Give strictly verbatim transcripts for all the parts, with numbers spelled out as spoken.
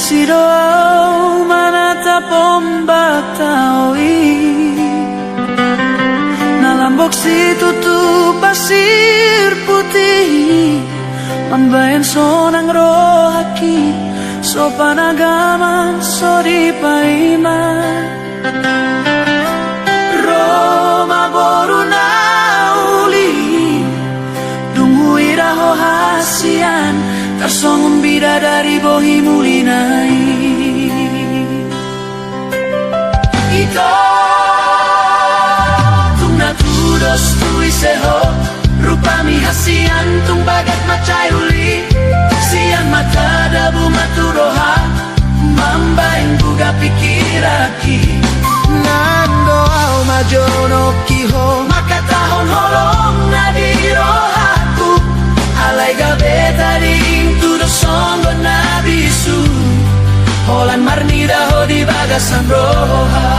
Asi do ahu manatap ombak tao i, na lambok situtu pasir putih i, mambahen sonang rohangki, so panagaman so dipaima. Ro ma boru na uli, dung huida ho hasian, tarsongon bidadari bohi mulina i. Ito, tung na tudos tu ise ho, rupami hasian tung bagas mansai uli, sian mata dabu ma tu roha, mambahen buga pingkiranki. Nang do ahu majonok i ho, mangkatahon holong na di rohangku, alai gabe tading tu dos songon na bisu, holan marnida ho di bagasan roha.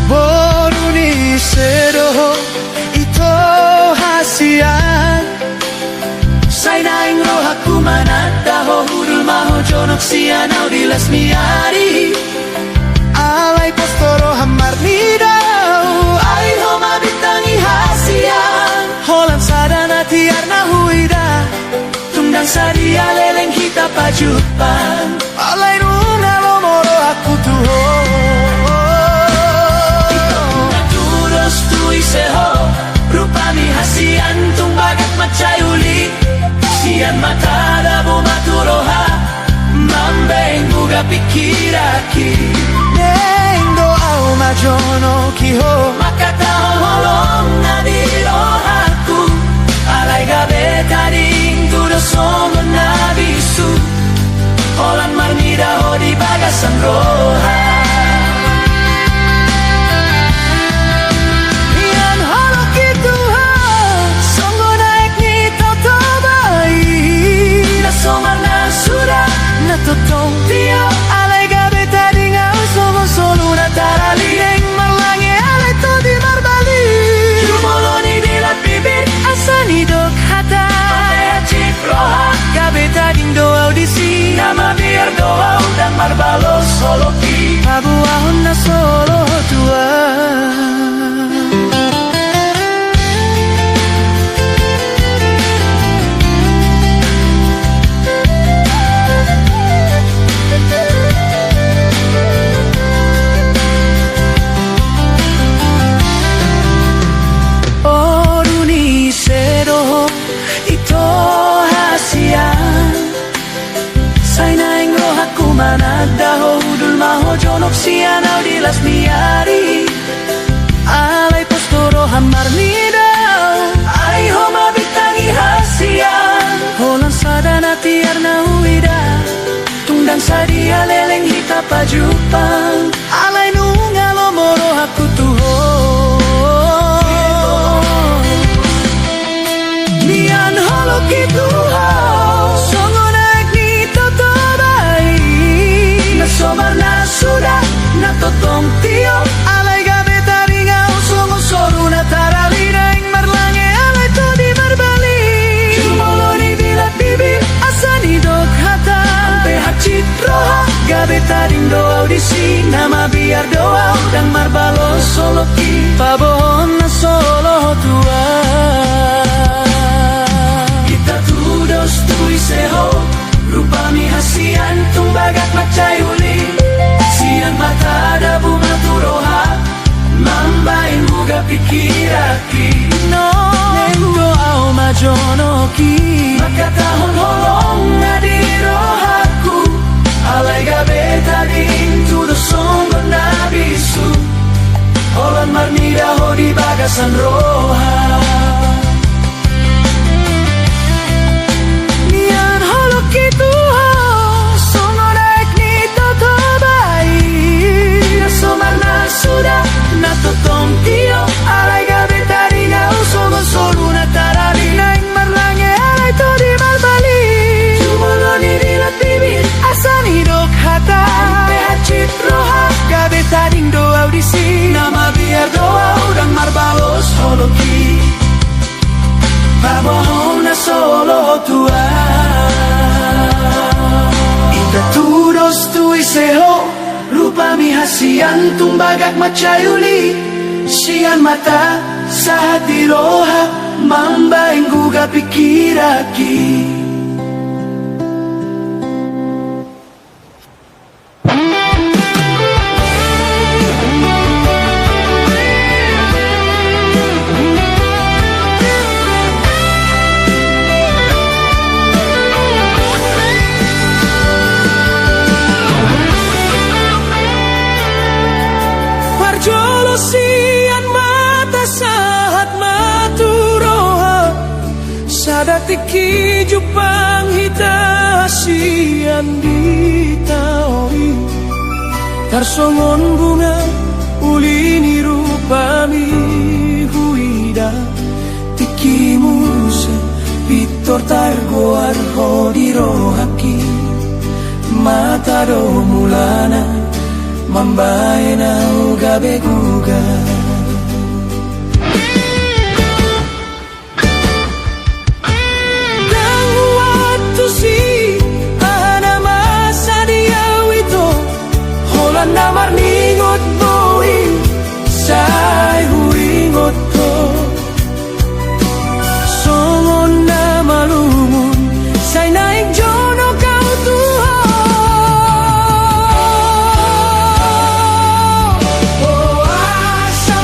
Boru ni sedo ho, ito hasian, sai naeng rohangku mananda ho, hundul ma ho jonok sian ahu di las ni ari. Alai pos do roham marnida ahu, ai ho ma bintang i hasian, holan sada na tiar na huida, tung ndang sadia leleng hita pajumpang, alai nunga lomo rohangku tu ho. Ito, tung na tudos tu ise ho, rupami hasian tung bagas mansai uli, sian mata dabu ma tu roha, mambahen buga pingkiranki. Naeng do ahu majonok i ho, mangkatahon holong na di rohangku, alai gabe tading tu dos songon na bisu, holan marnida ho di bagasan roha. Nian holongki tu ho, songon aek ni Tao Toba i, na so marnasuda, na tongtong tio, alai gabe tading ahu songon solu na tarali, naeng marlange alai tondi marbalik. Jumolo ni dilat bibir, asa nidok hata, ate hansit roha, gabe tading do ahu disi, na mabiar do ahu ndang marbalos holongki, paboahon na so loho tu ahu. Boru ni sedo ho, ito hasian, sai naeng rohangku mananda ho, hundul ma ho jonok sian ahu di las ni ari. Alai pos do roham marnida ahu, ai ho ma bintang i hasian, holan sada na tiar na huida, tung ndang sadia leleng hita pajumpang, alai nunga lomo rohangku tu ho. Nian holongki tu ho, songon aek ni Tao Toba i, na so marnasuda, na tongtong tio, alai gabe tading ahu songon solu na tarali, naeng marlange alai tondi marbalik. Jumolo ni dilat bibir, asa nidok hata, ate hansit roha, gabe tading do ahu disi, na mabiar do ahu ndang marbalos holongki, paboahon na so loho tu ahu. Hita tudos tu ise ho, rupami hasian tung bagas mansai uli, sian mata dabu ma tu roha, mambahen buga pingkiran. Naeng do ahu majonok i, mangkatahon holong na di rohangku, alai gabe tading tu dos songon na bisu, holan marnida ho di bagasan roha. Nian holongki tu ho, songon aek ni Tao Toba i, na so marnasuda, na tongtong tio, alai gabe tading ahu songon solu na tarali, naeng marlange alai tondi marbalik. Jumolo ni dilat bibir, asa nidok hata, ate hansit roha, gabe tading do ahu disi, na mabiar do ahu ndang marbalos holongki, paboahon na so loho tu ahu. Pami hasian tung bagak mansai uli, sian mata sahat di roha, mambahen guga pingkiranki. Parjolo sian mata sahat ma tu roha, sada tingki jumpang hita sian di tao i. Tarsongon bunga uli ni rupami huida, tingki muse pintor targoar ho di rohangki. Mata do mulana mambahen ahu gabe guga. Ndang huantusi aha na masa di ahu ito, holan na marningot do i sai huingot ho. Songon na malungun sai naeng jonok ahu tu ho. O asa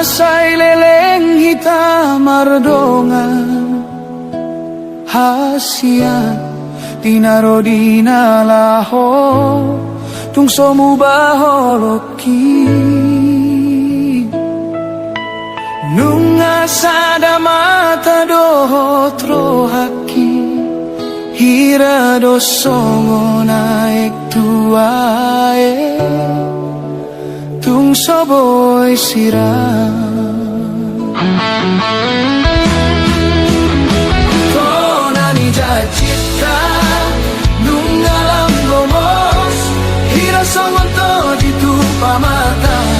Sai leleng hita mardongan, hasian di na ro di na laho, tung so muba holongki. Nunga sada mata dohot rohangki, hira do songon aek tu aek, tung so boi sirang. Tona ni janjinta, nunga lam gomos, hira songon todi tu pamatang,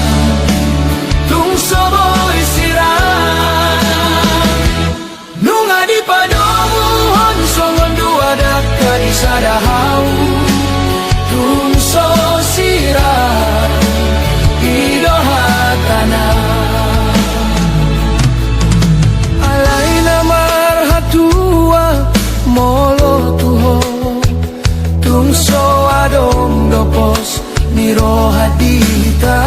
tung so boi sirang. Nunga dipadomuhon songon dua dangka di sada hau, tung so sirang i do hatana. Alai na marhatua molo tu ho, tung so adong do pos ni roha di hita.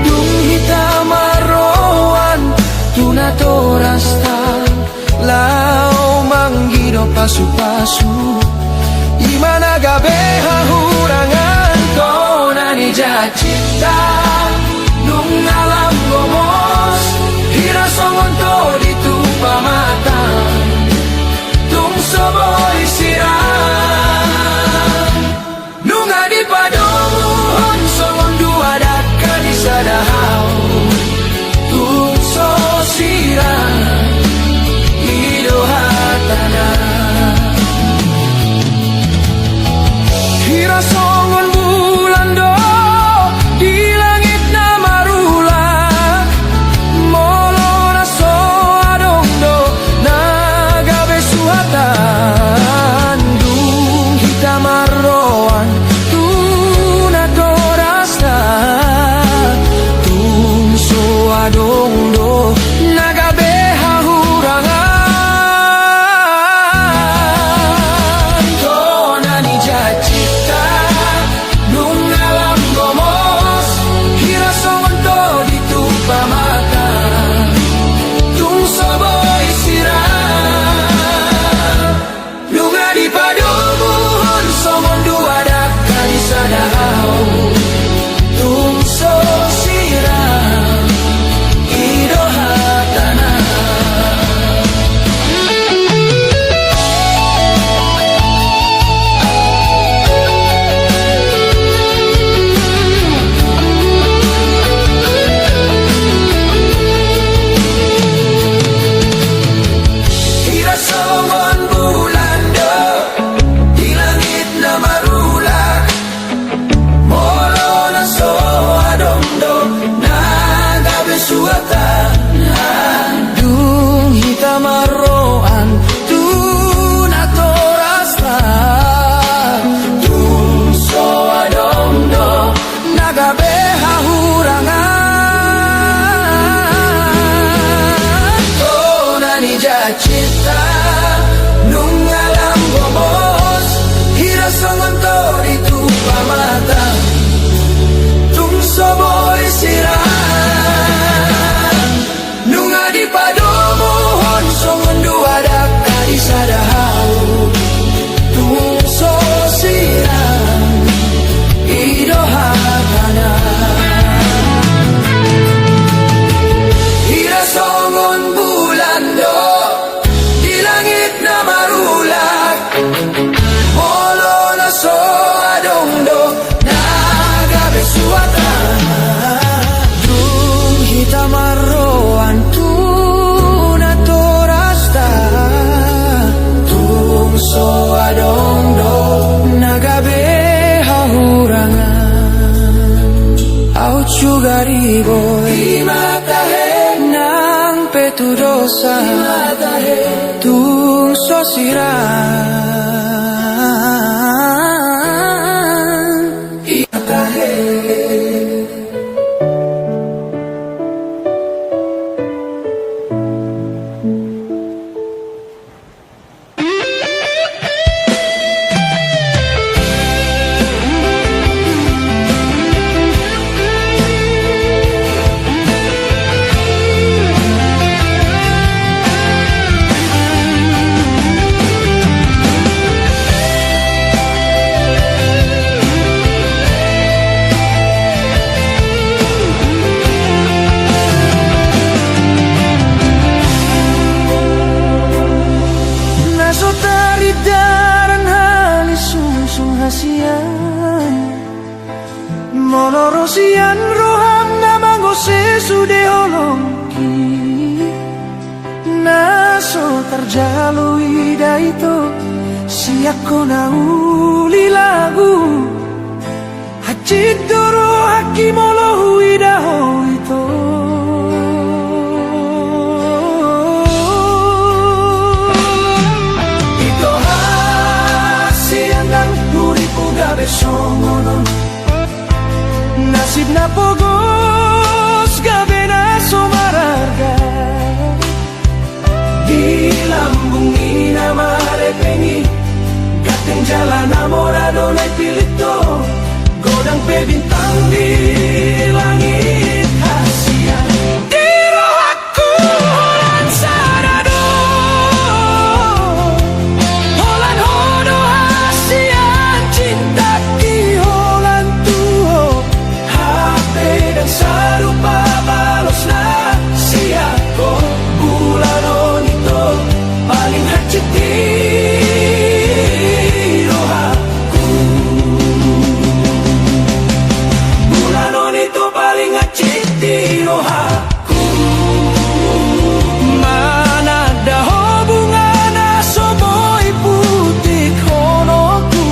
Dung hita marroan tu natorasta, laho mangido pasupasu, i ma na gabe hahurangan. Tona ni janjinta, nunga lam gomos, hira songon todi tu pamatang, tung so boi sirang. Nunga dipadomuhon songon dua dangka di sada hau, tung so sirang i do hatana. Hira songon bulan do di langit na marulak, molo na so adong do na gabe suhatan. Dung hita marroan tu natorasta, tung so adong do na gabe hahurangan. Tona ni janjinta, nunga lam gomos, hira songon todi tu pamatang, tung so boi sirang. Nunga dipadomuhon songon dua dangka di sada hau, tung so sirang i do hatana. Hira songon bulan do di langit na marulak, molo na so adong do na gabe suhatan. Dung hita marroan tu natorasta, tung so adong do na gabe hahurangan. Tona ni janjinta, nunga lam gomos, hira songon todi tu pamatang, tung so boi sirang. Nunga dipadomuhon songon dua dangka di sada hau, tung so sirang i do hatana. Hira songon bulan do di langit na marulak, molo na so adong do na gabe suhatan. Dung hita marroan tu natorasta, tung so adong do na gabe hahurangan. Aut juga riboi, i ma tahe. Nang pe tu dosa, i ma tahe. Tung so sirang i ma tahe. Ro sian roham na mangose sude holongki, na so tarjalo ida ito, sian ho na uli lagu. Hansit do rohangki molo huida ho ito. Ito hasian dang, uripku gabe songon on. Nasib na pogos gabe na so mararga. Di lambung ni na marepeng i, ganteng jala na mora do na ipillit ho. Godang pe bintang di langit hasian. Di rohangku holan sada do. Holan ho do hasian cintangki holan tu ho. Hape dang sarupa balosna sian ho. Bulan on ito paling hansit di rohangku. Bulan on ito paling hansit di rohangku. Mananda ho bunga na so boi putik holongku.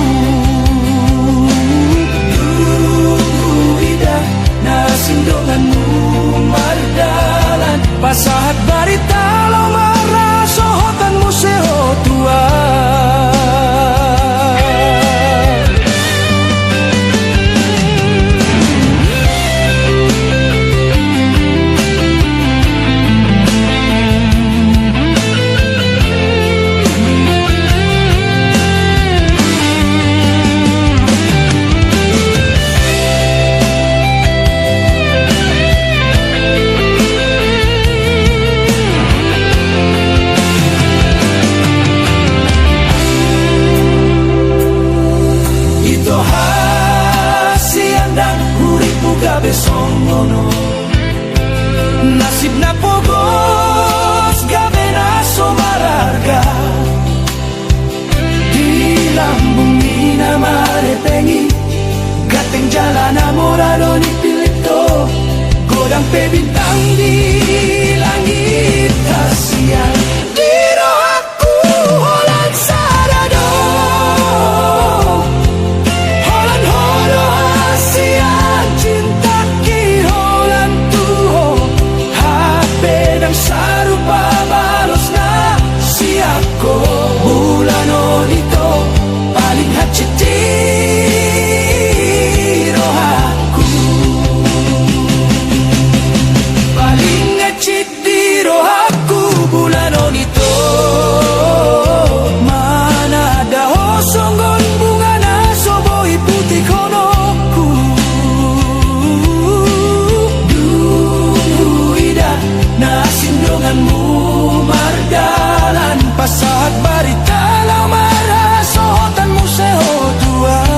Dung huida na asing donganmu mardalan, pasahat barita laho marhasohotan muse ho tu ahu. Ito hasian dang, uripku gabe songon on. Nasib na pogos gabe na so mararga. Di lambung ni na marepeng i, ganteng jala na mora do na ipillit ho. Godang pe bintang di langit hasian. Di rohangku holan sada do. Holan ho do hasian cintangki holan tu ho. Hape dang sarupa balosna sian ho. Bulan on ito paling hansit di rohangku. Paling hansit di rohangku bulan on ito. Mananda ho songon bunga na so boi putik holongku. Dung huida na asing donganmu mardalan, pasahat barita laho marhasohotan muse ho tu ahu.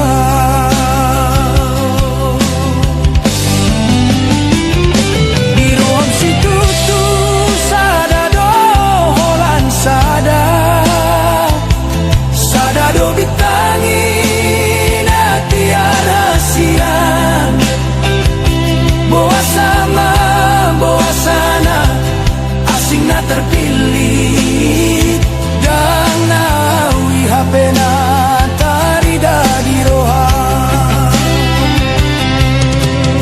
Di roham situtu sada do holan sada. Sada do bintang i na tiar hasian. Boasa ma, boasa na asing na tarpillit, dang na uli hape na tarida di roha.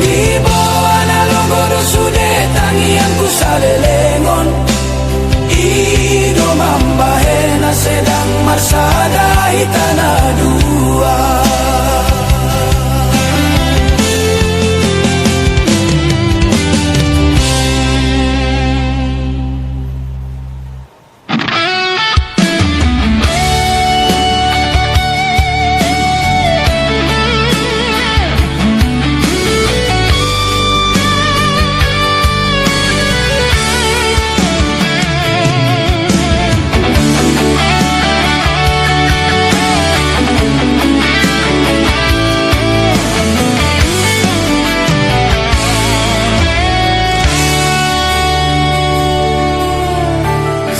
Diboan na lombo do sude tangiangku saleleng on. I do mambahen na sedang marsada hita na dua.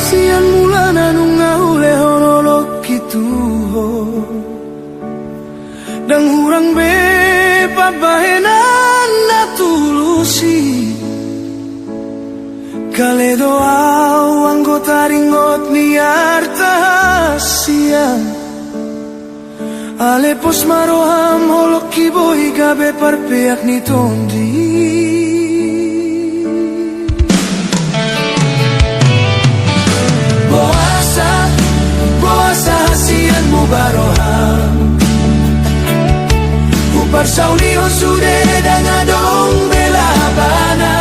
Sian mulana nunga hulehon holongki tu ho. Ndang hurang be pambahenan Kale do au anggo taringot ni arta hasian. Ale pos ma roham holongki boi gabe parpeak ni tondi. Boasa, boasa hasianmu baroham? Huparsaulihon sude ndang adong be labana.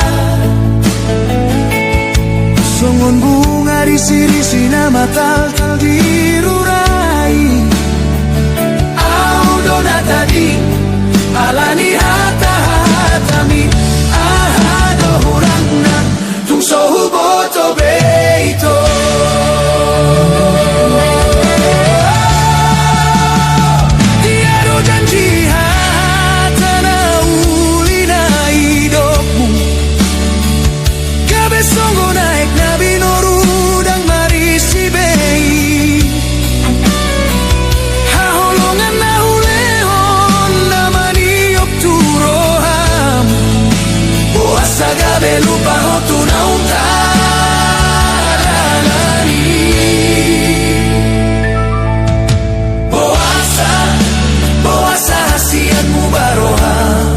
Songon bunga risirisi na mataltal di rura i. Au do na tading ala ni hata-hatami. Aha do hurangna? Tung so huboto be ito. Dia do janji hata na uli na nidokmu. Gabe songon aek na binoru ndang marisi be i. Haholongan na hulehon na maniop tu roham. Boasa gabe lupa ho tu naung tadalani? Boasa, boasa hasianmu baroham?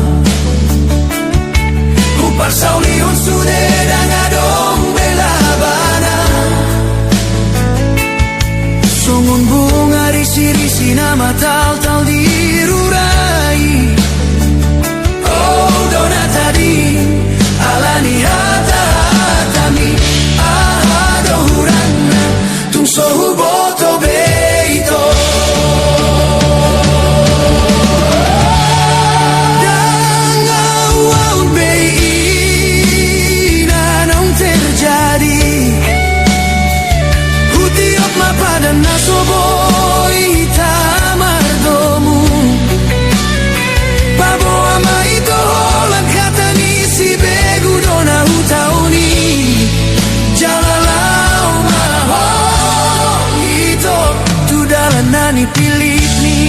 Huparsaulihon sude ndang adong be labana. Songon bunga risirisi na mataltal di rura i. Au do na tading ala ni hata-hatami. Aha do hurangna? Tung so huboto be ito. Ndang ahu aut be i na naung terjadi. Hutiop ma padan na so boi hita mardomu. Paboa ma ito holan hata ni sibegu do na hutaon i. Jala laho ma ho ito tu dalan na nipillit ni.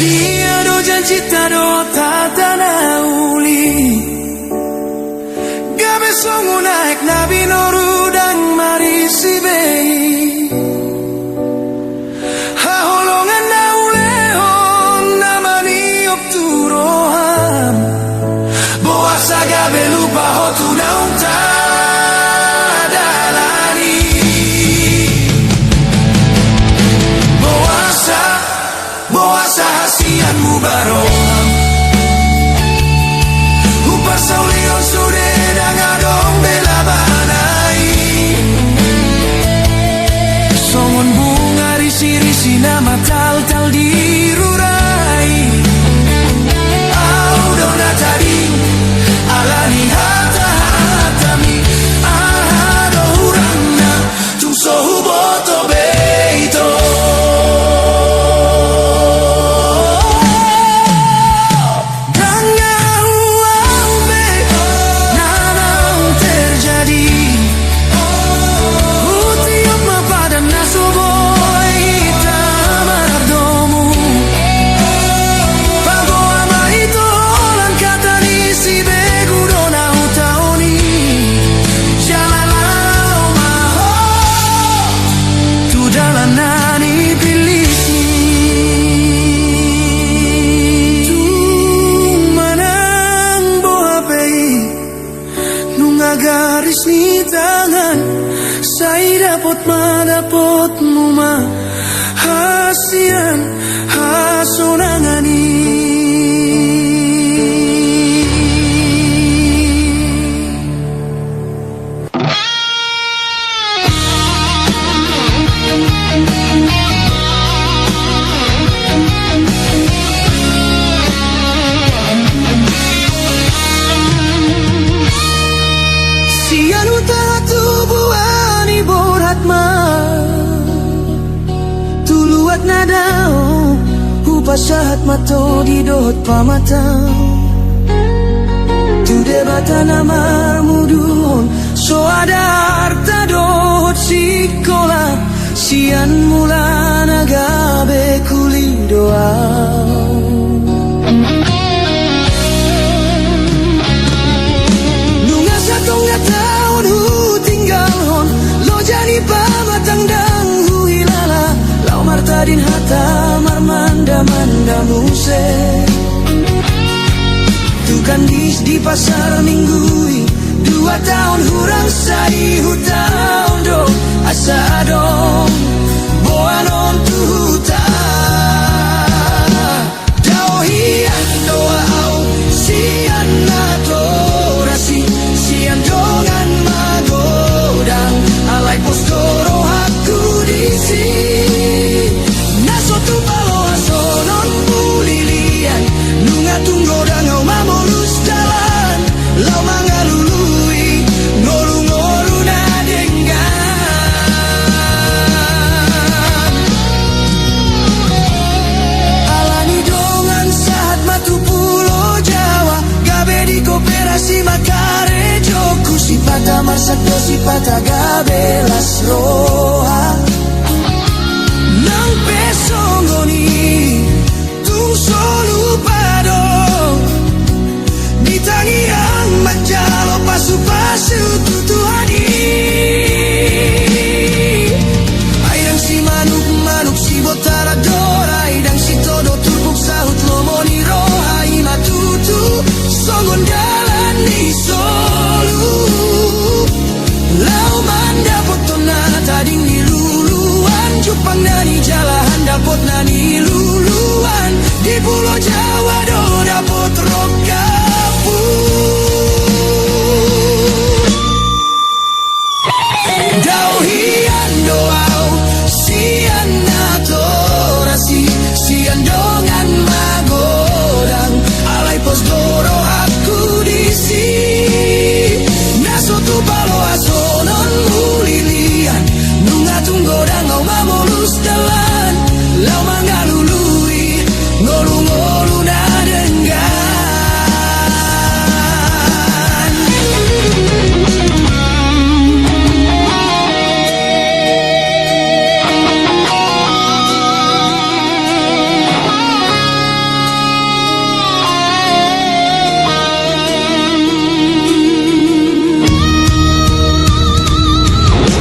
Dia do janjinta dohot hata na uli. Gabe songon aek na binoru ndang marisi be i. Haholongan na hulehon na maniop tu roham. Boasa gabe lupa ho tu naung tadalani? Boasa, boasa hasianmu baroham? Huparsaulihon sude ndang adong be labana i. Songon bunga risirisi na mataltal di rura i. Au do na tading ala ni hata-hatami. Aha do hurangna? Tung so huboto be ito. Ndang ahu aut be i na naung terjadi. Hutiop ma padan na so boi hita mardomu. Paboa ma ito holan hata ni sibegu do na hutaon i. Jala laho ma ho tu dalan na nipillit ni. Tung manang boha pe i, nunga garis ni tangan, sai dapot ma dapotmu ma hasian hasonangan i. Na dao, hupasahat ma todi dohot pamatang tu Debata na marmuduhon, so ada arta dohot sikola, sian mulana gabe kuli do au. Nunga satonga taon hutinggalhon loja ni pamatang, ndang huhilala, laho martading hata marmandamanda muse. Tu kandis di pasar Minggu i, dua taon hurang sai hutaon do, asa adong boanon tu huta. Dao hian do au sian natorasi, sian dongan magodang, alai pos do rohangku disi. Na so tupa loas songon mulilian, nunga tung godang au mamolus dalan, laho mangalului ngolungolu na denggan. Alani dongan sahat ma tu Pulo Jawa, gabe di koperasi ma karejoku, sipata marsak do sipata gabe las roha. Nang pe songon i, tung so lupa do di tangiang manjalo pasupasu tu Tuhan i. Ai ndang simanukmanuk sibot aradora, ai ndang sitodok turpuk sahut lomo ni roha i ma tutu songon dalan ni solu. Laho mandapothon na tading ni luluan, jumpang na nijalahan dapot na niluluan, di Pulo Jawa do dapot rongkapku. Dao hian do au sian natorasi, sian dongan magodang, alai pos do rohangku disi. Na so tupa loas songon mulilian, nunga tung godang au mamolus dalan, laho mangalului ngolungolu na denggan.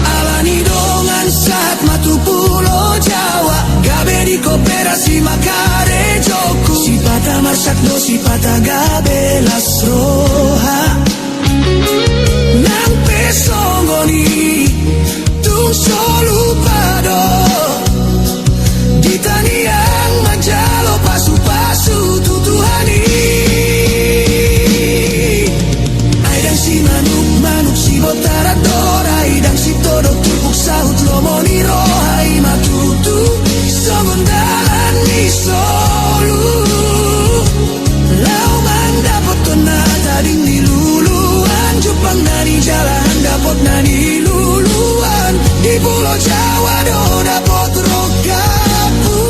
Alani dongan sahat ma tu Pulo Jawa, gabe di koperasi ma karejoku, sipata marsak do sipata gabe las roha. Nang pe songon i, tung so lupa do di tangiang manjalo pasupasu tu Tuhan i. Ai ndang simanukmanuk sibot aradora, ai ndang sitodok turpuk sahut lomo ni roha i ma tutu songon dalan ni solu. Laho mandapothon na tading ni luluan, jumpang na nijalahan dapot na niluluan, di Pulo Jawa do dapot rongkapku.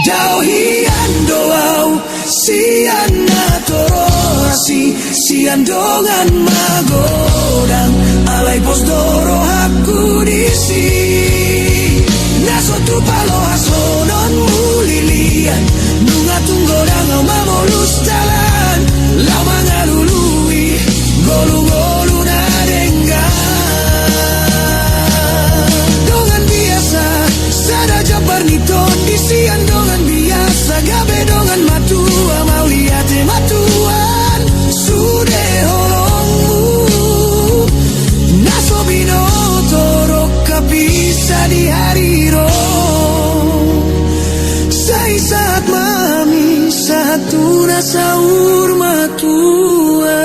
Dao hian do au sian natorasi, sian dongan magodang, alai pos do rohangku disi. Na so tupa loas songon mulilian, nunga tung godang au mamolus dalan, laho mangalului ngolungolu na denggan. Dongan biasa, sada jambar ni tondi, sian dongan biasa gabe dongan matua, mauliate ma Tuhan sude holongmu. Na so binoto rongkap i sadihari ro, sai sahat ma hami sahat tu na saur matua.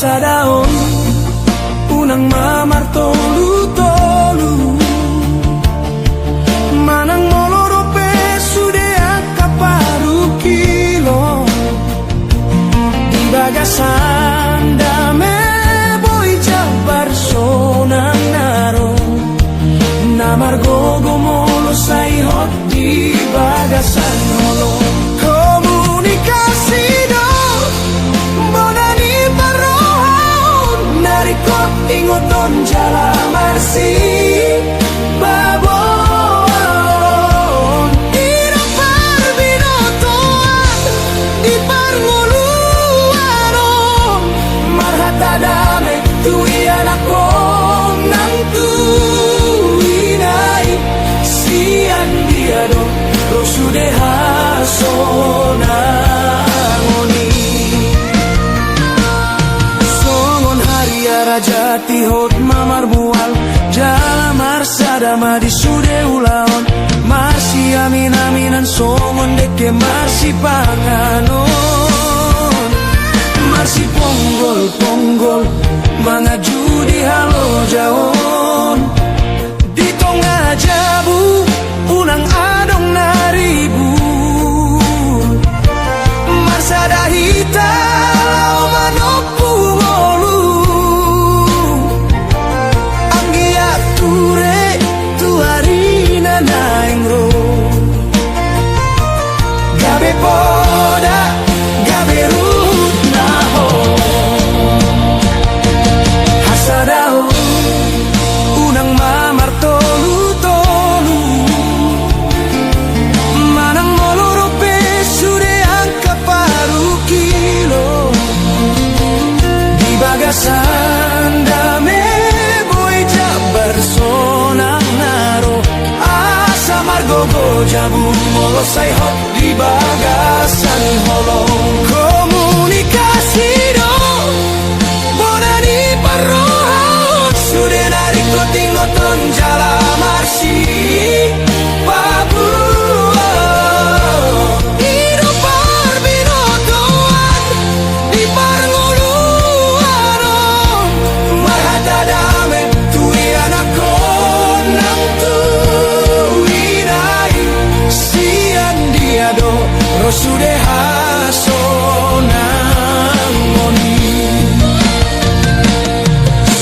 Sada on, unang ma martolu-tolu. Manang molo ro pe sude angka parungkilon, di bagasan dame boi jabar sonang na ro. Na margogo molo sai hot di bagasan holong. Komunikasi do bona ni parrohaon, na ringkot ingoton jala marsipaboaon. I do parbinotoan di parngoluan on, marhata dame tu ianakhon nang tu inai. Sian dia do ro sude hasonangon i? Songon hariara jati hot ma marmual, jala marsada ma di sude ulaon. Marsiamin-aminan songon dengke marsipanganon, marsiponggol-ponggol manganju di halojaon. Di tonga jabu unang adong na ribur. Marsada hita laho manompung ngolu, anggiat ture tu ari na naeng ro. Gabe poda, gabe ruhut na hot. Hasadaon, unang ma martolu-tolu. Manang molo ro pe sude angka parungkilon, di bagasan dame boi jabar sonang na ro. Asa margogo jabu molo sai hot di bagasan holong. Komunikasi do bona ni parrohaon, sude na ringkot ingoton jala marsipaboaon. I do parbinotoan di parngoluan on, marhata dame tu ianakhon nang tu inai. Sian dia do ro sude hasonangon i?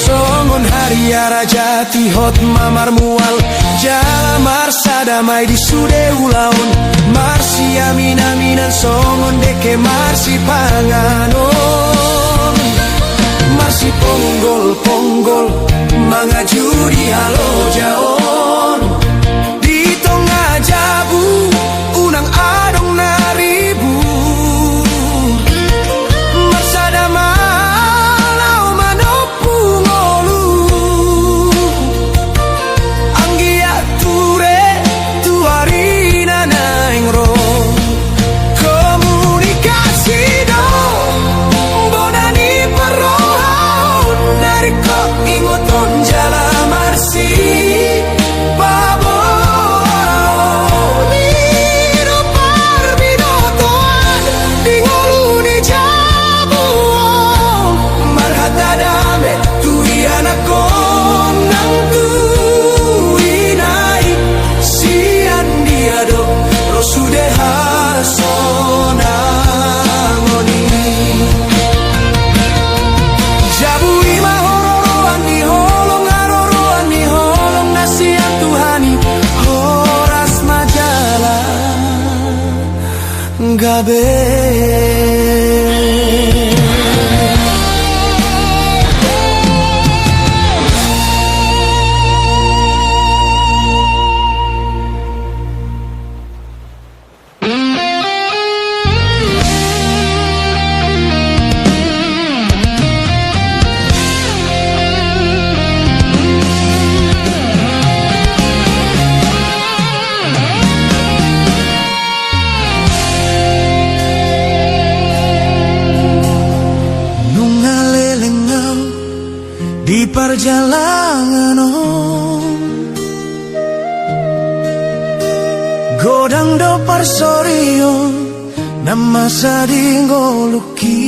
Songon hariara jati hot ma marmual, jala marsada ma i di sude ulaon. Marsiamin-aminan songon dengke marsipanganon, marsiponggol-ponggol manganju di halojaon. Di tonga jabu unang adong na ribur. Marsada ma laho manompung ngolu, anggiat ture tu ari na naeng ro. Komunikasi do bona ni parrohaon, na ringkot ingoton jala marsipaboaon. I do parbinotoan di ngolu ni jabu on, marhata dame tu ianakhon nang tu inai. Sian dia do ro sude hasonangon i? Jabu i ma haroroan ni holong, haroroan ni holong na sian Tuhan i. Horas ma jala gabe. Nunga leleng ahu di parjalangan on, godang do parsorion na masa di ngolungki.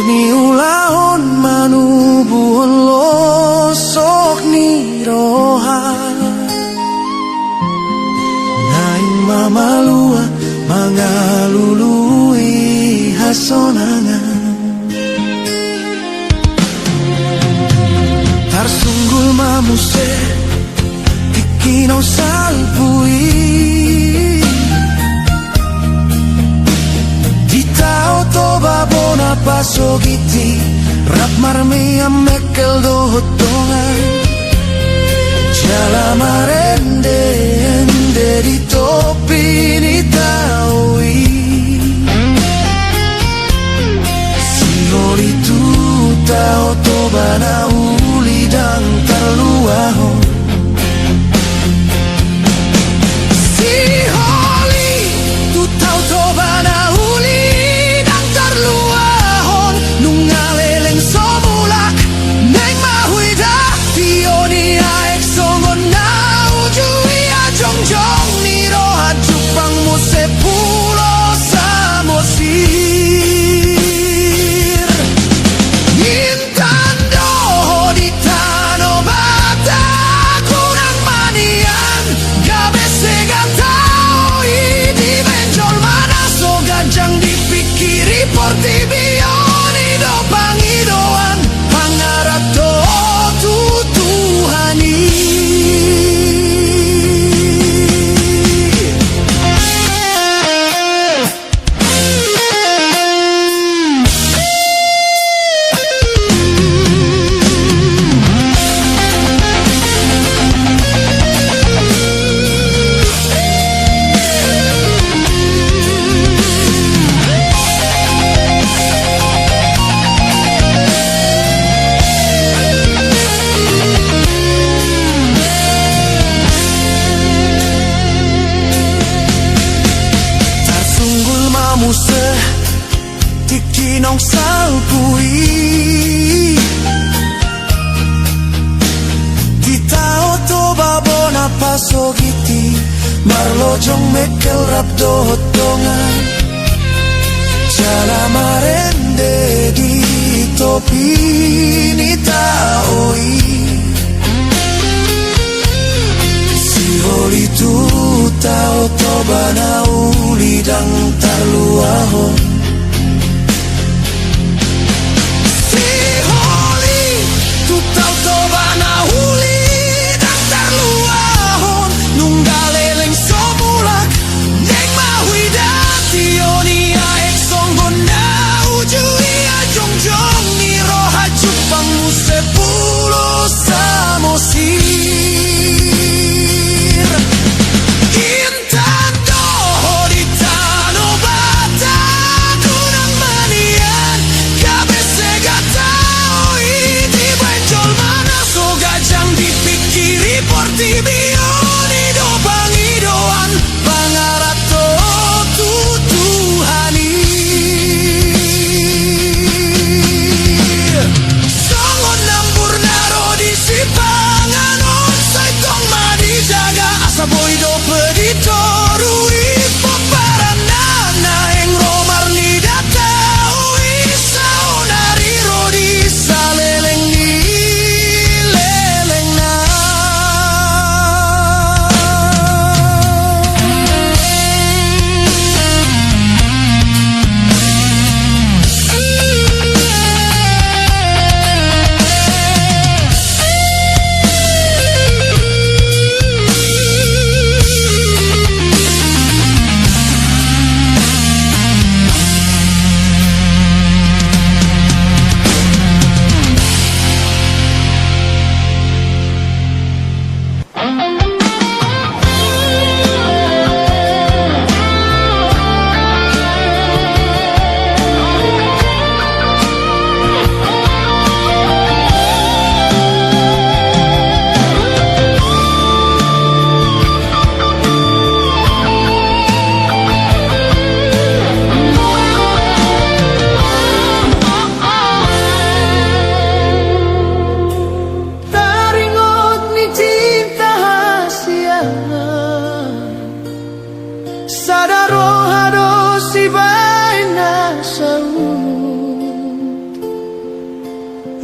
Niulahon manubuhon losok ni roha, naeng mamalua mangalului hasonangan. Tarsunggul ma muse tingki naung salpu i. Di Tao Toba bona pasogit i, rap marmeam mekkel dohot dongan. Jala marende-ende di topi ni tao i. Sihol i tu Tao Toba na uli ndang tarluahon. Sihol i tu Tao Toba na uli ndang tarluahon. Nunga leleng so mulak, naeng ma huida tio ni aek songon na uju i. Jongjong ni roha jumpang muse Pulo Samosir. Intan do ho di tano Batak, unang ma nian gabe sega tao i. Dibaen jolma na so ganjang, dipingkiri portibi on i do pangidoan, pangarap do ho tu Tuhan i. Tarsunggul ma muse tingki naung salpu i. Di Tao Toba bona pasogit i, marlojong mekkel rap dohot dongan. Jala marende di topi ni tao i. Sihol i tu Tao Toba na uli ndang tarluahon. Sihol i tu Tao Toba na uli ndang tarluahon. Nunga leleng so mulak, naeng ma huida tio ni aek songon na uju i. Jongjong ni roha jumpang muse Pulo Samosir. Intan do ho di tano Batak,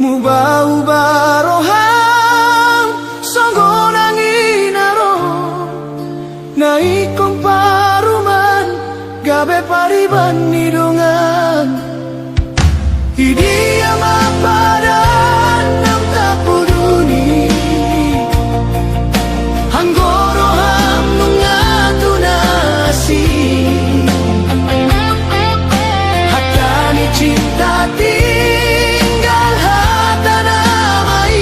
Uba-uba roham songon angin na ro, na ingkon paruman gabe pariban ni dongan. Di dia ma padan na tampuduni, anggo roham nunga tu na asing. Hata ni cinta tinggal hata nama i,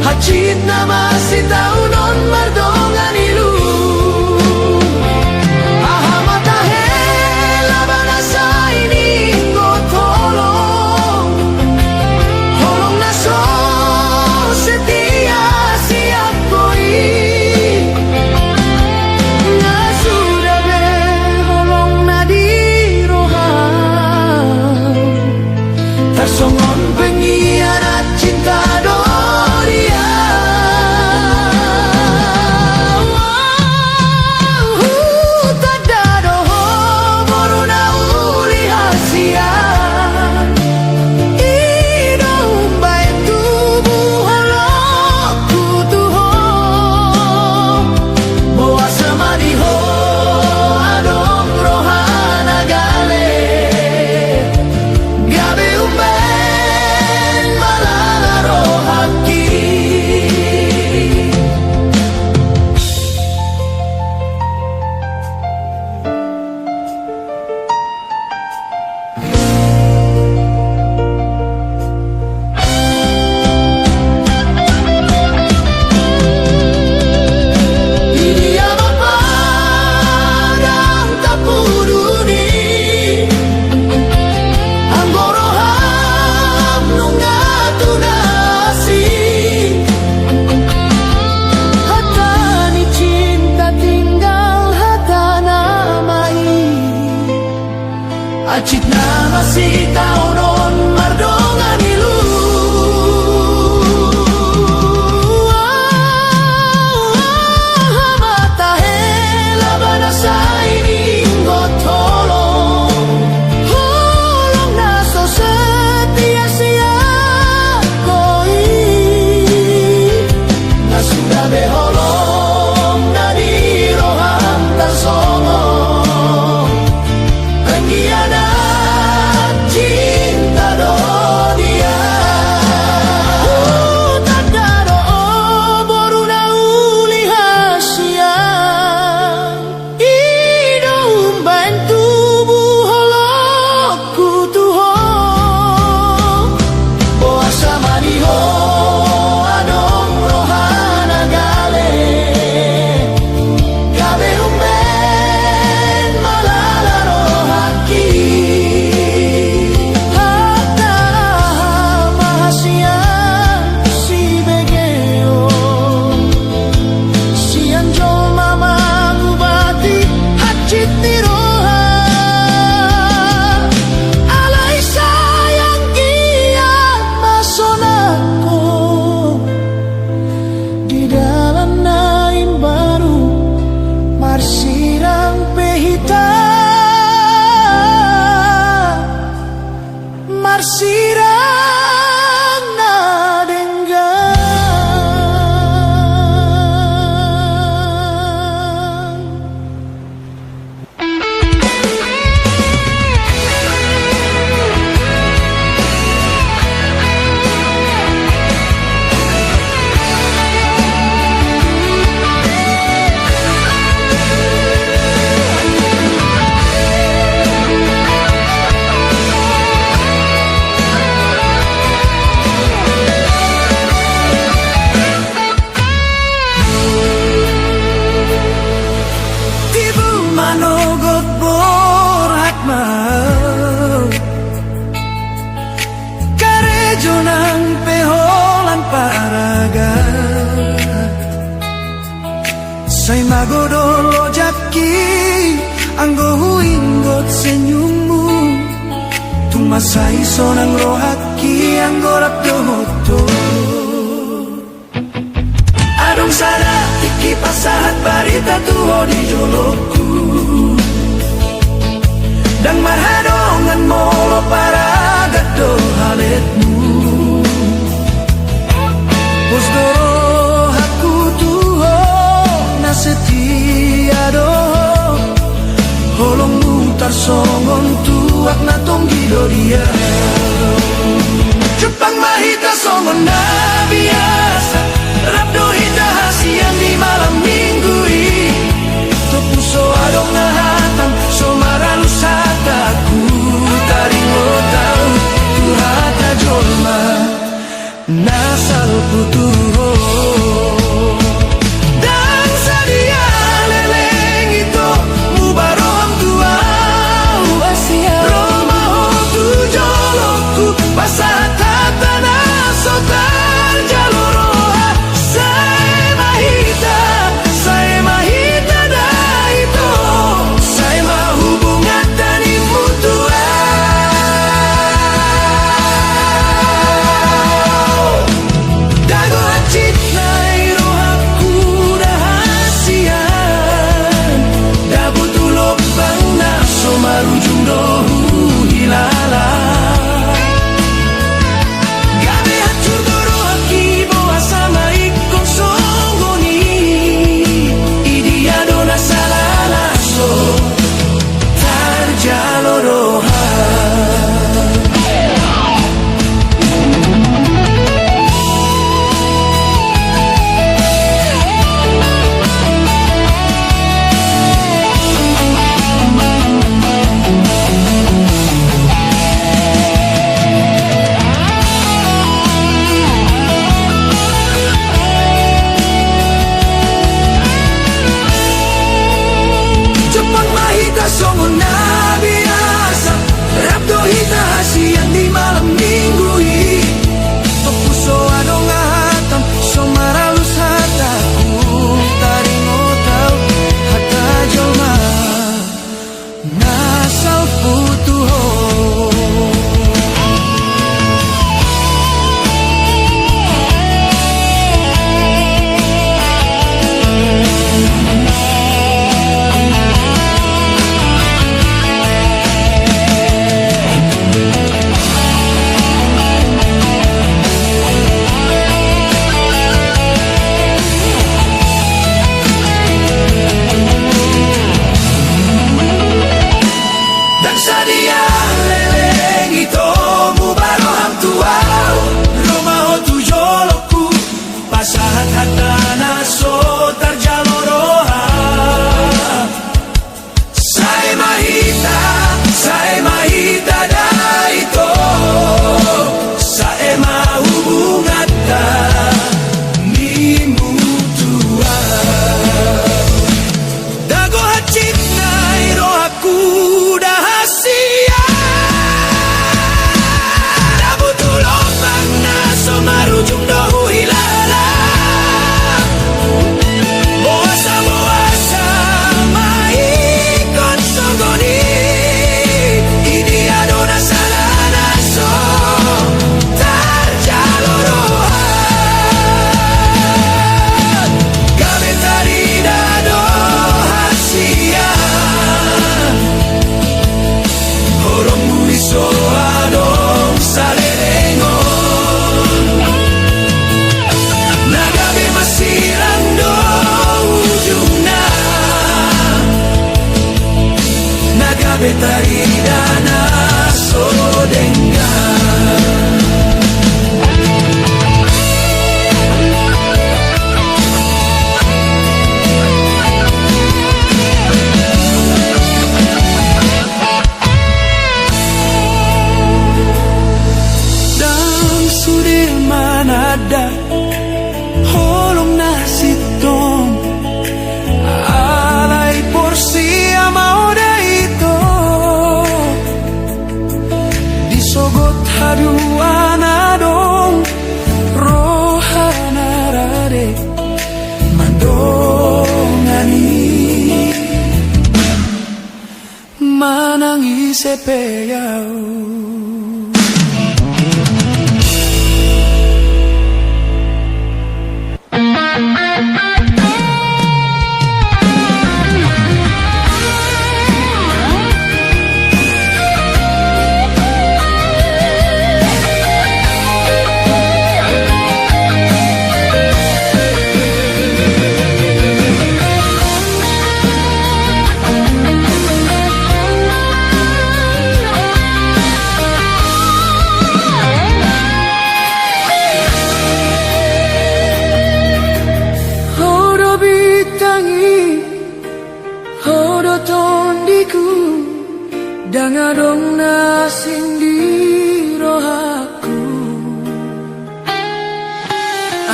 hansit nama sitaonon mardongan ilu. Aha ma tahe laban asa i ninggot holong, holong na so setia sian ho i. Nga suda be holong na di roham tarsongon pengkhianat cinta do dia. Hutanda do ho boru na uli hasian, i do umbahen tubu holongku tu ho. Boasa ma di ho adong roha na gale, gabe umbahen malala rohangki. Di dia ma padan na tampuduni, anggo roham nunga tu na asing. Hata ni cinta tinggal hata nama i, hansit nama sitaonon mardongan ilu. Aha ma tahe laban asa i ninggot holong, holong na so setia sian ho i. Nga suda be holong na di roham tarsongon pengkhianat cinta do dia. Hutanda do ho boru na uli hasian, i do umbahen tubu holongku tu ho. Boasa ma di ho adong roha na gale, gabe umbahen malala rohangki. Hata ma hasian sibege on sian jolma mangubati hansit ni roha. Alai sayang dia ma sonang ho, di dalan na imbaru marsirang pe hita, marsirang na denggan. Tibu manogot borhat ma au, karejo nang pe holan paragat. Sai magodol ojakki anggo huingot senyummu. Tung mansai sonang rohangki anggo rap dohot ho. Adong sada tingki pasahat barita tu ho di jolongku. Ndang marhadongan molo paragat do haletmu. do di au. Jumpang ma hita songon na biasa, rap do hita hasian di malam minggu i. Topu so adong na hatang, so maralus hatangku, taringot au tu hata jolma na salpu tu ho. Ndang sadia leleng ito, muba roham tu au. Ro ma ho tu jolongku, pasahat hata na so tarjalo roha. Sae ma hita, sae ma hita da ito, sae ma hubunganta, nimmu tu au. Dagor hansit nai rohangku da hasian, da butuh lombang na so marujung do huhilala. Gabe hancur do rohangki, boasa ma ingkon songon i. Idia do na sala na so tarjalo roha. Jumpang ma hita songon na biasa, rap do hita hasian di malam minggu i. Topu so adong hatang, so maralus hatangku, taringot au hata jolma na salpu tu ho. Ndang sadia leleng ito, muba roham tu au. Ro ma ho tu jolongku, pasahat hata na so tarjalo roha. Sae ma hita, sae ma hita da ito, sae ma hubunganta, nimmu tu au. Dagor hansit nai rohangku da hasian, da butuh lombang na so marujung do huhilala. Boasa, boasa ma ingkon songon i. Idia do na sala na so tarjalo roha. Gabe tarida do hasian, holongmu i so adong salelengon. Na gabe masirang do ujungna, na gabe tarida na so denggan. Ndang sude mananda holong na sintong, alai porsea ma ho da ito. Di sogot haduan adong roha na rade mandongani. Manang ise pe au. Asing di rohangku.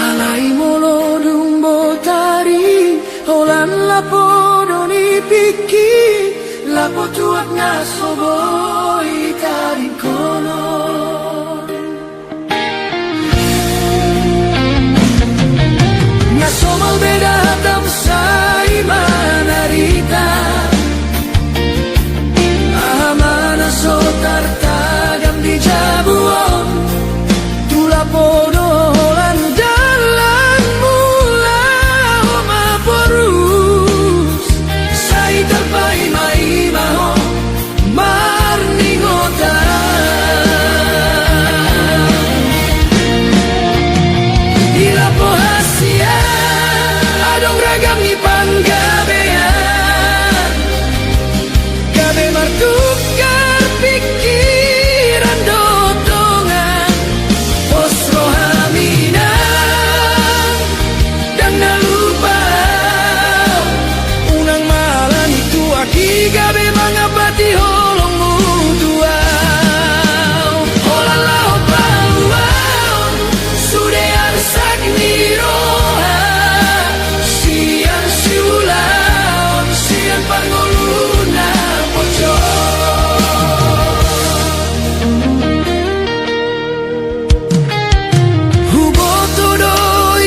Alai molo dung botari, holan lapo do nipingki, lapo tuak na so boi tadingkonon. Na somal beda hatam sai manarita. Aha ma na so tartagam di jabu on? Tu lapo do holan dalanmu laho mamborus. Sai tarpaimaima ho marningotan. Di lapo hasian adong ragam ni panggabean. Gabe martukar pingkiran dohot dongan. Pos roham inang, ndang na lupa au. Unang ma alani tuak i gabe mangapati holongmu tu au. Holan laho paluaon sude arsak ni roha, sian siulaon, sian parngoluon na pojok. Huboto do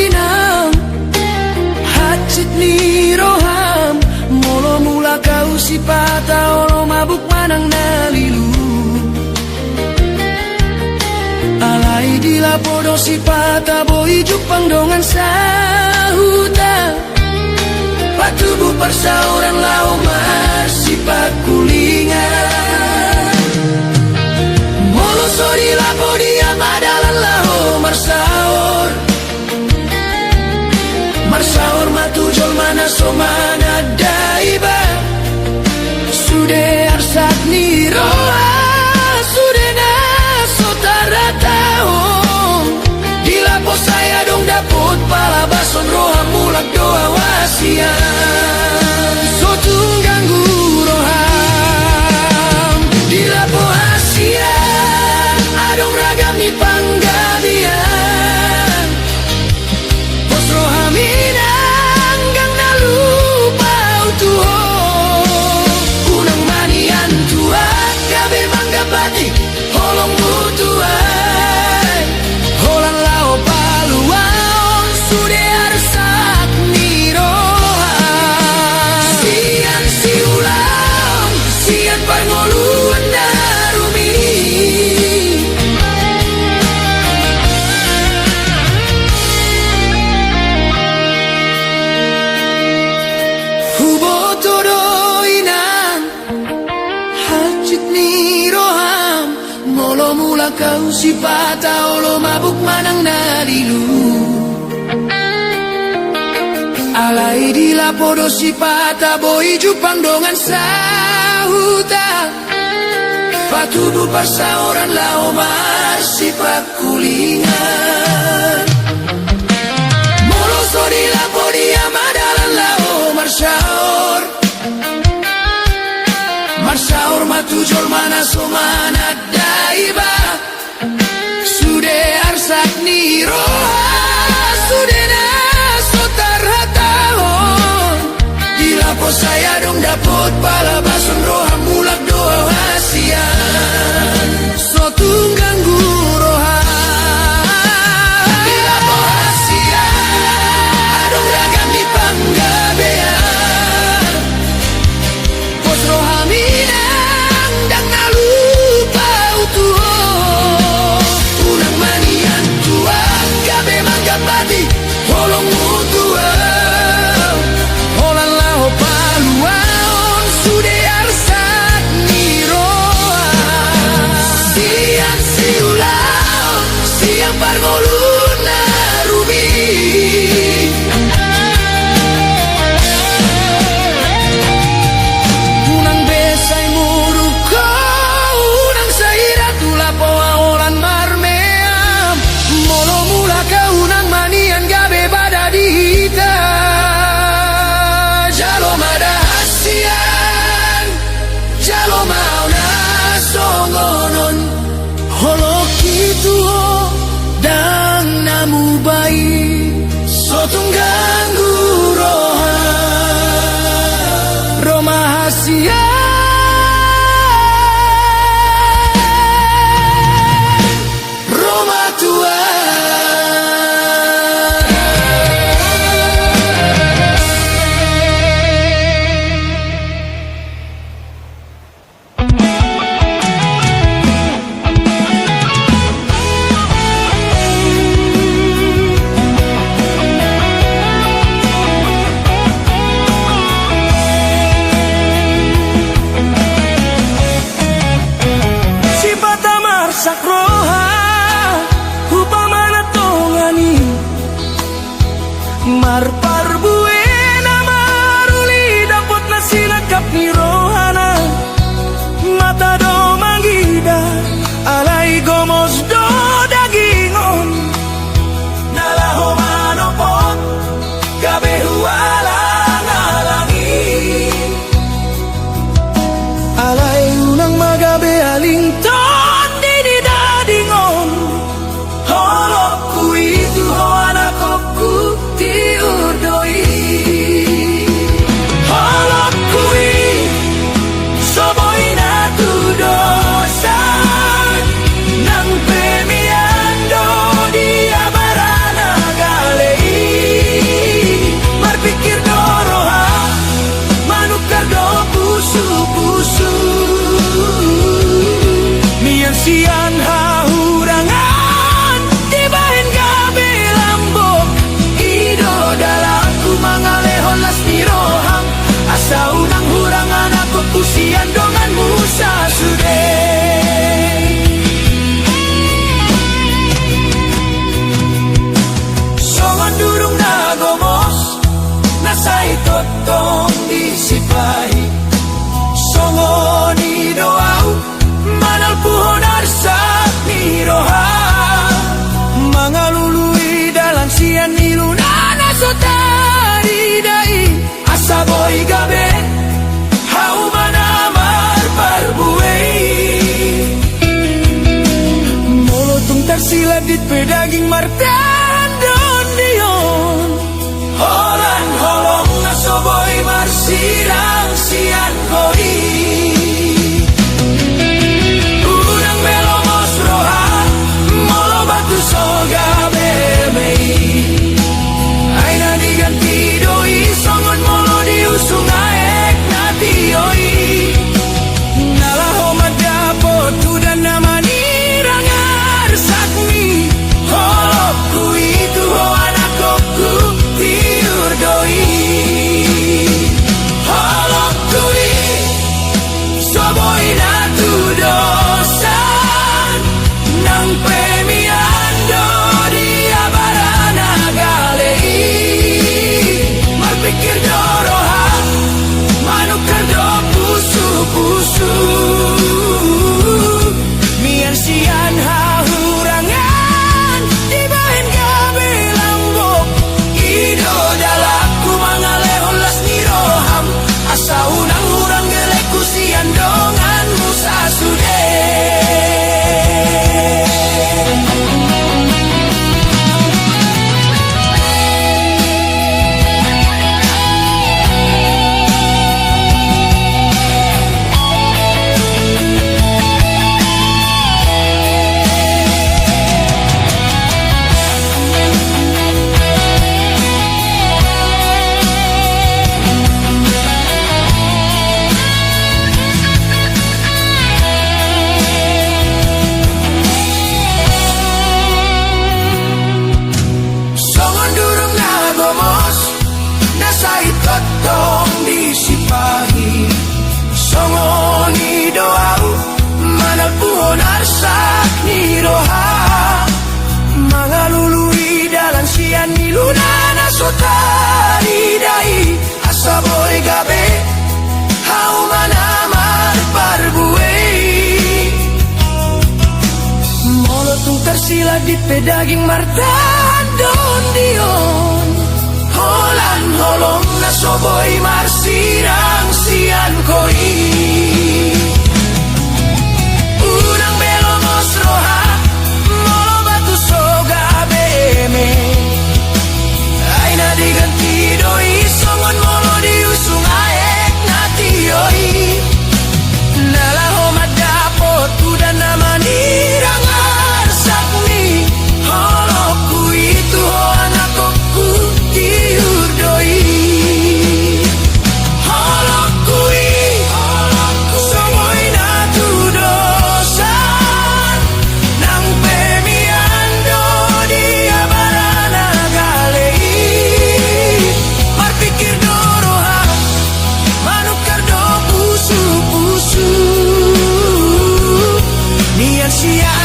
inang hansit ni roham, molo mulak au sipata olo mabuk manang na lilu. Alai di lapo do sipata boi jumpang dongan sahuta. Patubu parsaoran laho marsipangkulingan. Molo so di lapo dia ma dalan laho marsaor. Marsaor ma tu jolma na so mananda iba. Sude arsak ni roha, sude na so tarhatahon. Di lapo sai adong dapot palabason, roham mulak do au hasian. So tung ganggu roham. Di lapo hasian adong ragam ni panggabean. Pos roham inang, ndang na lupa au tu ho. Unang ma nian tuak gabe manggapati holongmu tu ai. Holan laho paluaon sude arsak ni roha. Sian siulaon, sian parngoluon na harum i. Huboto do inang hansit ni roham, molo mulak au sipata olo mabuk manang na lilu. Alai di lapo do sipata boi jumpang dongan sahuta. Patubu parsaoran laho marsipangkulingan. Molo so di lapo dia ma dalan laho marsaor. Marsaor ma tu jolma na so mananda iba. Sude arsak ni roha, sude na so tarhatahon. Di lapo sai adong dapot palabason, roham mulak do au hasian. So tung ganggu roha. Di lapo hasian adong ragam ni panggabean. Pos roham inang, ndang na lupa au tu ho. Unang ma nian tuak gabe manggapati holongmu tu au. Holan laho paluaon sude arsak Sak roha, umpama na tongan i marparbue na maruli, dapot na sinangkap ni rohana. Mata do mangida, alai gomos do daging on. Na laho manopot gabe hualang-alangi. Alai unang ma gabe aling tondi di daging on. Holongku i tu ho anakku, tiur do i. Holongku i so boi na tudosan, nang pe mian do di abarana gale i. Marpingkir do roha, manukar do pusu-pusu. Mian sian hahurangan dibahen gabe lambok. I do dalanku mangalehon las ni roham, asa unang hurang anakku sian donganmu sasude. Songon durung na gomos na sai tongtong disipahi, songon i do au manalpuhon arsak ni roha, mangalului dalan sian iluna na so tarida i, asa boi gabe hauma na marparbue i. Molo tung tarsiladit pe daging martahan dondi on, holan holong na so boi marsirang sian ho i. Unang be lomos roha, molo batu so gabe eme i. Ai na diganti do i songon molo diusung aek na tio i. Na laho mandapot udan na manirang arsakmi. Holongku i tu ho anakku, tiur do i. Holongku i so boi na tudosan, nang pe mian do di abarana gale i. Marpingkir do roha, manukar do pusu-pusu. Mian sian hahurangan dibahen gabe lambok. I do dalanku mangalehon las ni roham, asa unang hurang gelekku sian donganmu sasude. Songon durung na gomos na sai tongtong disipahi, songon i do au manalpuhon arsak ni roha, mangalului dalan sian iluna na so tarida i, asa boi gabe hauma na marparbue i. Molo tung tarsiladit pe daging martahan dondi on, holan holong na so boi marsirang sian ho i. Unang be lomos roha, molo batu so gabe eme. Ai na diganti do i songon molo diusung aek na tio i. Na laho mandapot udan na manirang arsakmi. Holongku i tu ho anakku, tiur do i. Holongku i, holongku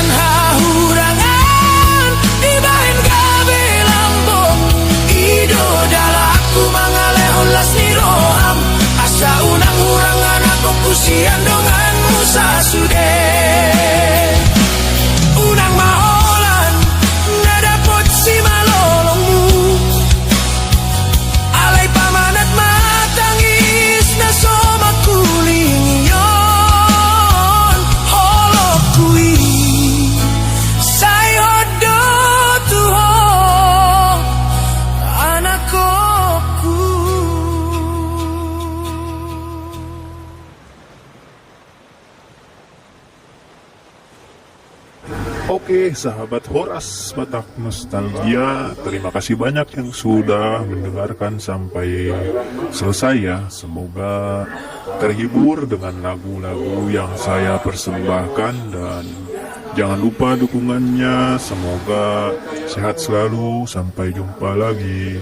Hahurangan dibahen gabe lambok, i do dalanku mangalehon las ni roham, asa unang hurang anakkonku sian donganmu sasude. Unang ma holan na dapot simalolongmu, alai pamanat ma tangis na so mangkulingi on holongku i. Sai hot do tu ho anakkonku. Oke, sahabat Horas Batak Nostalgia, terima kasih banyak yang sudah mendengarkan sampai selesai ya. Semoga terhibur dengan lagu-lagu yang saya persembahkan, dan jangan lupa dukungannya. Semoga sehat selalu. Sampai jumpa lagi.